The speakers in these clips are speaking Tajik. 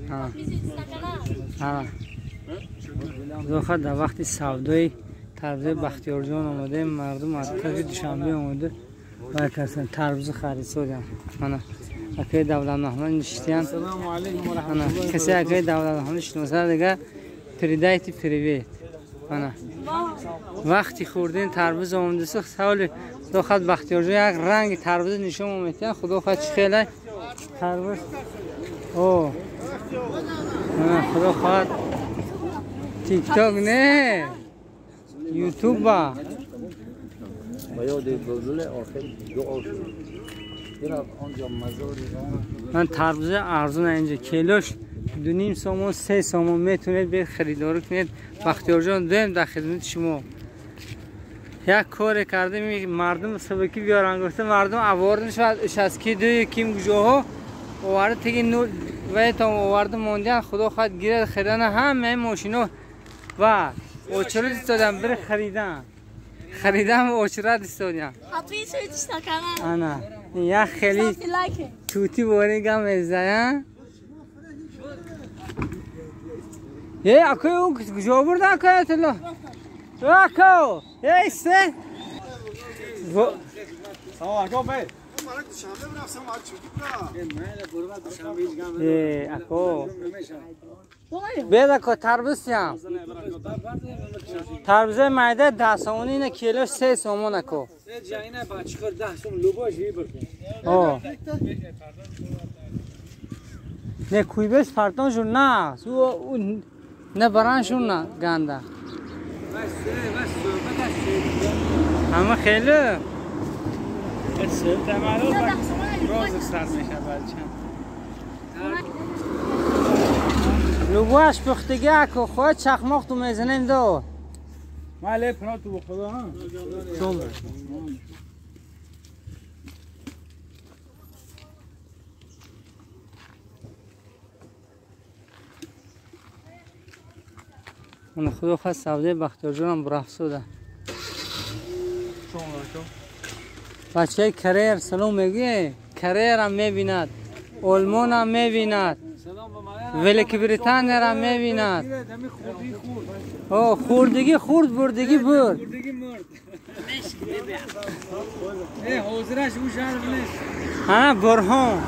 Ҳа. Худо дар вақти савдои тарбузи Бахтиёрҷон омадаем, мардум аз тарафи Душанбе омада вай касан тарбузи харид содям. Мана акаи Давлатмаҳмад нишистиян. Ана касе акаи Давлатмаҳмад шиносад дига передайте привет. Ана вақти хӯрдани тарбуз омадасу саволи худо хоҳад Бахтиёрҷон як ранги тарбуз нишон метиҳад. Худо хоҳад чӣ хеле тарбуз. О худо хоҳад тикток не ютуба. Ман тарбузи арзон инҷа килош 2.5 сомон 3 сомон метавонед биёед харидорӣ кунед. Бахтиёрҷон дуем дар хидмати шумо. Як коре кардем мардум сабаки биёран гуфта мардум авор мешавад аз ки дуи ким куҷоҳо оварда теги вайтон оварда мондиан. Худо хоҳад гирад харидана ҳамаи мошино ва очрат истодам бир харидан харидан очрат истодам. Ана як хели тути бори гам мезанам. Е акои он куҷо бурда акои Атулло? Ако! Ей се! Салом алейкум бей. Е ако. Бед ако тарбуз ям. Тарбузи майда 10 сомонӣ ина килош 3 сомон ако. О. Не куйбеш фартон шуд на. Не баран шуд на ганда. Ама хеле لوبوش پختگی اکو خود چخماق تو میزنیم دو ماله پنا تو بخدا ها من خدا خواست سوده بختیارجانم برفت شده. بچه کریر سلام میگه کریر هم میبیند، آلمان هم میبیند، ولک بریتانیا هم میبیند. او خوردگی خورد بردگی برد. ها برهان.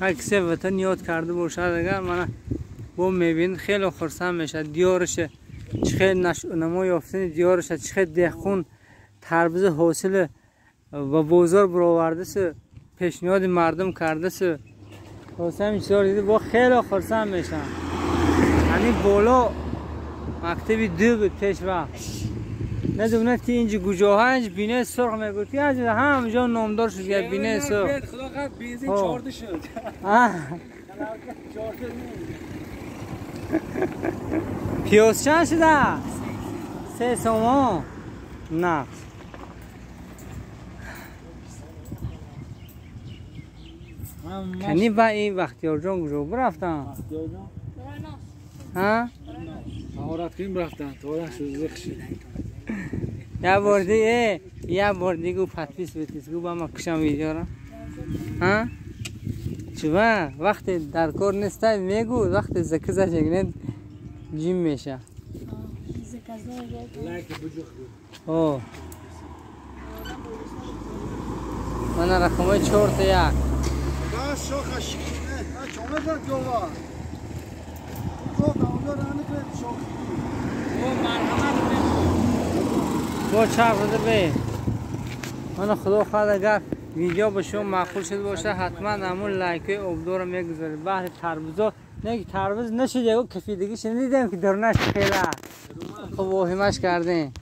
هر کسی وطن یاد کرده باشد اگر من با میبیند خیلی خرسند میشه. دیارش چه خیلی نما یافتن دیارش چه خیلی دهقون تربوز حاصل و بازار برآورده سه پیشنهاد مردم کرده سه خواستم این چیزا رو دیده با خیلی خرسند میشم. یعنی بالا مکتبی دو بود پیش وقت ندونت که اینجا گوجاها اینجا بینه سرخ میگفت که از همجا نامدار شد که بینه سرخ. خدا قد بنزین 14 شد. پیاز چند شده؟ 3 سومان. نه کنی با این بختیار جان کجا رفتن؟ ها؟ مهارت کنیم رفتن تا شد زخ شد. یه بار دیگه یه بار دیگه پتویس بتیس گو با ما کشم ویدیو را. ها؟ چون وقتی در کار نیست میگو وقتی زکزه شگنید جیم میشه. او من رقمای 4 تا 1. با چرخ زده به من خدا خواهد اگر ویدیو به شما معقول شده باشه حتما همون لایک ابدو رو میگذارید. بحر تربوزا نه که تربوز نشده و کفیدگی شنیدم که درنش خیلی خب واهمش کردیم.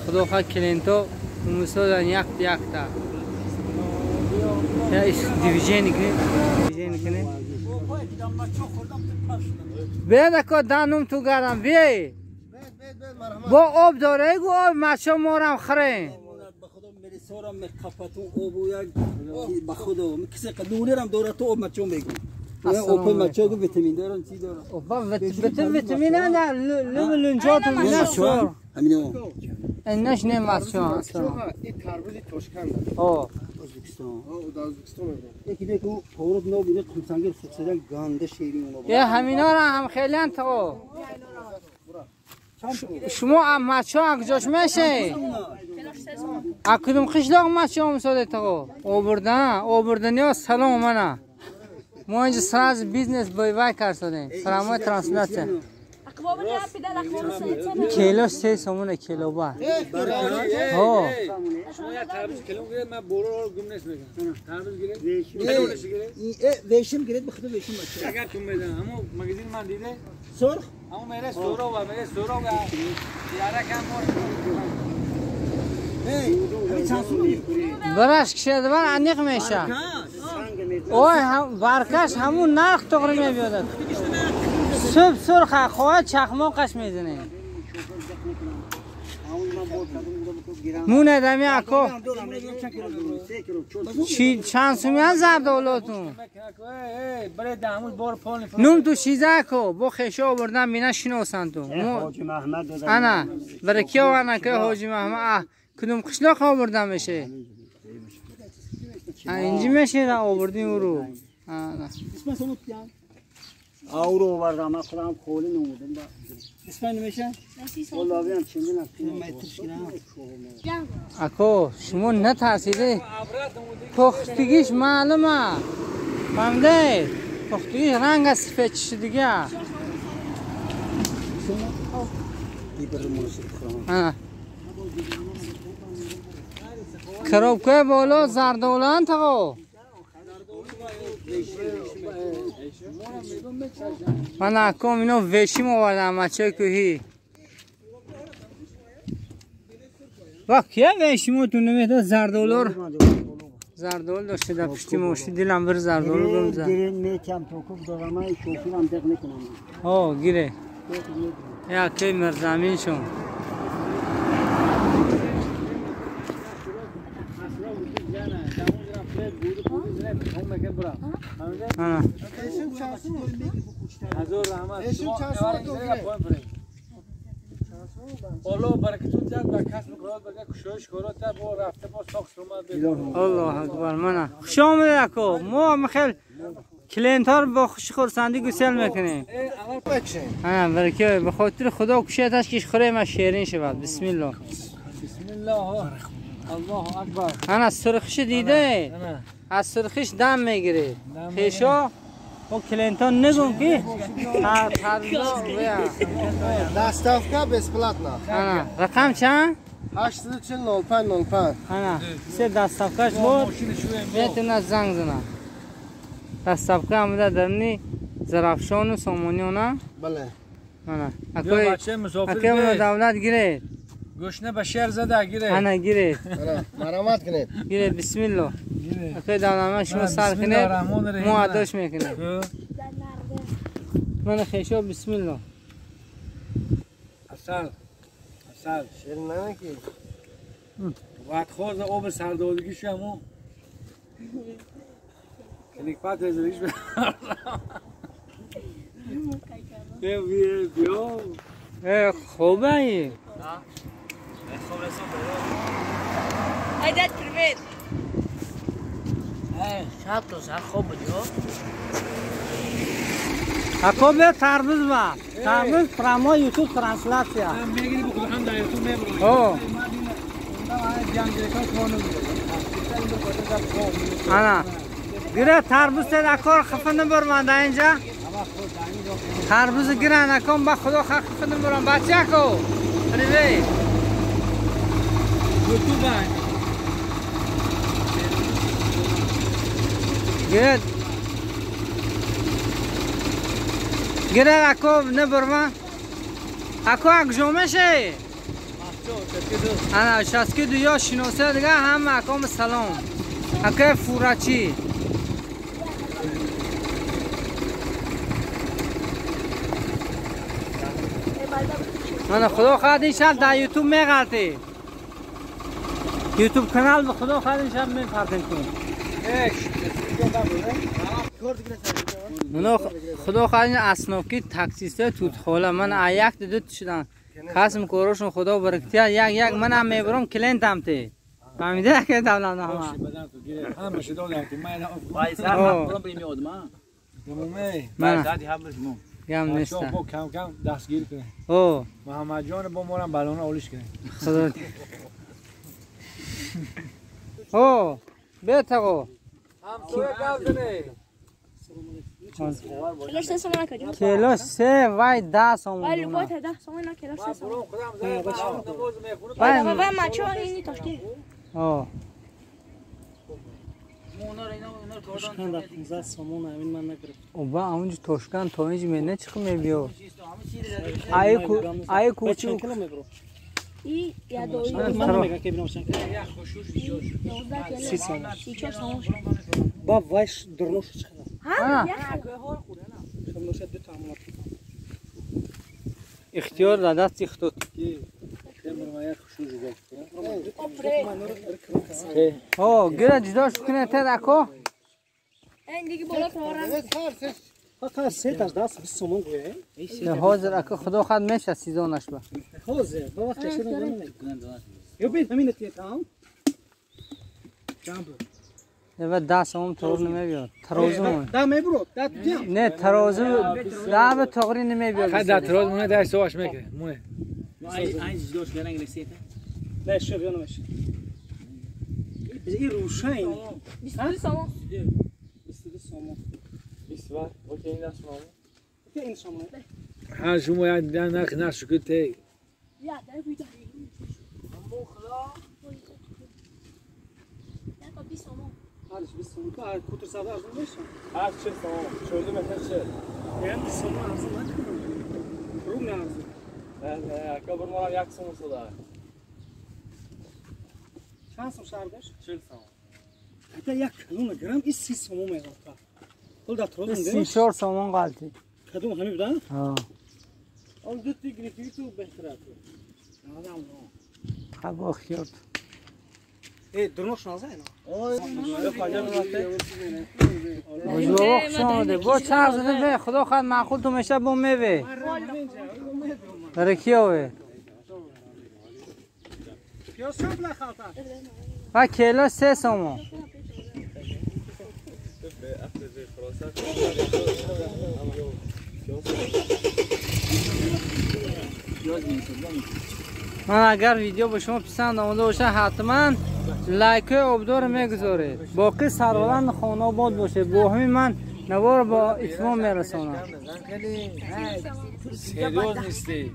خدا خواهد کلینتو موسادن یک یک تا یا دیویژن کنی دیویژن کنی بیاد اکا دانم تو گرم بیای با آب داره گو آب مچه مارم خره به خدا میقپتون آب و یک به خدا کسی قدونی رم داره تو آب مچه میگو. اوپا بچه گفت ویتامین دارن چی دارن؟ اوپا ویتامین نه لولنجاتون نه سر. همینو. اینش نه مسچا اصلا. این تربوز تاشکند. آه. ازبکستان. آه ازبکستان میبرم. یکی دیگه پورد نو بینه خمسانگیر سکسدن گنده شیرین اونا. یه همینا را هم خیلی انت شما مچا اگجاش میشه؟ اکدوم قشلاق مچا امساده تاقو آوردن آوردنی ها سلام منه ما اینجا سراز بیزنس بای وای کرسادیم سلام های ترانسلاسیون کیلوش 3 سومونه کیلو با ها شما یه تربوز کیلو گیره من برو رو گم نیست میگم تربوز گیره ویشم گیره بخدا ویشم بچه اگر تو میدن اما مگزین من دیده سرخ اما میره سورو و میره سورو و یاره کم مور براش کشید بر انیق میشه اوه برکش همون نرخ تغری میبیادد صبح سرخ خواه چخماقش میزنه مونه دمی اکو چند سومی هم زردالوتون نوم تو چیزه اکو با خیشه آوردن بینه شناسن تو انا برای کی آوردن که حاجی محمد کدوم قشلاق آوردن میشه اینجی میشه را آوردیم او رو او رو آوردم من خودم خولی نمودم اسم نمیشه؟ والله هم چندین اکو شما نترسیده پختگیش معلومه فهمیده پختگیش رنگ از سفید چشه دیگه کروبکه بالا زردالان تاقو من اکم اینو وشیم آوردم بچه کوهی و کیه وشیمو تو نمیده زردالو زردالو داشته در پشتی موشتی دلم بر زردالو گم زد گیره میکم توکوب دارم من شوفیرم دق نکنم ها گیره یا کی مرزمین شون هزار رحمت شما الله برکتون داد و کسب کارات بگه کشایش کارات داد با رفته با ساخت اومد. الله اکبر منه خوش آمدید اکو ما میخیل کلینت ها رو با خوش خرسندی گسل میکنیم. ها به خاطر خدا کشیتش کش خوره ما شیرین شود. بسم الله بسم الله الله اکبر. انا سرخش دیده از سرخش دم میگیره خیشا و کلینت ها نگم که دستافکا бесплатно. رقم چند؟ 840 05 05. انا سه دستافکاش بود میتونه زنگ زنه دستافکا آمده درنی زرافشان و سامانی اونا. بله. انا اکوی دولت گیره گوشنه به شهر زده گیره. انا گیره. مرامت کنید. گیره بسم الله. اکوی دولت شما سر کنید ما اداش میکنیم. من خیشا بسم الله. اصل اصل شیر نمیکی. وقت خورد آب سردادگیش همون کلیک پت زدیش بیا بیا خوبه ای. Ай, дядь, привет! Эй, шаб то сар хоб буди, اکو بیا تربوز با تربوز پراما یوتیوب ترانسلاسیا میگیری بخدا هم در یوتیوب میبرم. انا گیره تربوز تد اکار خفه نبرم در اینجا تربوز گیرن اکم با خدا خفه نبرم بچه اکو ریوی یوتیوب گیره گیره اکو نبرم اکو اک شه انا شاسکی دو یا شناسه دیگه هم اکام سلام اکه فوراچی من خدا خواهد این شب در یوتیوب میغلطی یوتیوب کانال به خدا خواهد این شب میپرتیم کن. Худо хоҳад аснофки таксистҳои тутхола ман як ду шудан касм корошон худо баракатия як як манам мебарам клиентам те фаҳмида ки давлат ҳама ҳамаша додам ки ман гам нест бо кам кам дастгир кунем. О Муҳаммадҷон бо морам балона олиш кунем. Худо о бетаго ҳамсоя гап зане. کلاش 3 سومن کجا؟ کلاش 3 وای 10 سومن. وای لوپات 10 سومن کلاش 3 سومن. وای وای ماچو اینی تاشتی. آه. تاشکن در 15 سومن همین من نگرفت. اوبا اونج تاشکن تا اینج منه چی میبیو؟ آی کو آی کوچو. ای یا دو من میگم که ببینم چند 30 سومن. 34 سومن. با وایش درنوش چقدر؟ ها اختیار در دست اختیار. او گره جداش کنه تا دکو. این دیگه بالا کارم. فقط سه تا دست 20 سومن گویه. نه حاضر اکو خدا خد میشه سیزونش با. حاضر با وقت چه نمی‌دونم. یو بیت همین تیتام. نه 10 سوم تور نمیبیاد. ترازو ده میبرو ده تو نه ترازو ده به تغری نمیبیاد. خد ده تراز مونه ده سواش میکنه مونه. این جداش گرنگ رسیده. نه شو بیانو میشه. این روشن 22 سوم. 22 سوم. 20 var. اوکی این دست مامو. اوکی این شما. ها شما یا نه نه شکوت. یا ده بیت. امو خدا. نه 20 سوم. هرش 20 سوم تو هر کوتر ساده ارزون میشه. هر 40 سوم. 42 مثلا 40. یعنی 20 سوم ارزون نکنم. روم نه ارزون. نه نه اکبر مارم 1 سوم صدا. چند سوم شهر داشت؟ 40 سوم. حتی یک کیلوگرم این 30 سوم میگفت. پول در ترازو 34 سوم غلطی. کدوم همین بودن؟ ها. اون دو تی گرفتی تو بهتره. خب اختیار. ای درنوش نازه اینا. بابا خوش آمده. با چرخ زده به خدا خواهد معقول تو میشه با میوه. برای کیاوه؟ و کیلو 3 سوم. من اگر ویدیو به شما پسند آمده باشه حتما لایک آبدار میگذارید. باقی سربلند خانه آباد باشه. با همین من نوار با اتمام میرسانم. سریوز نیستی.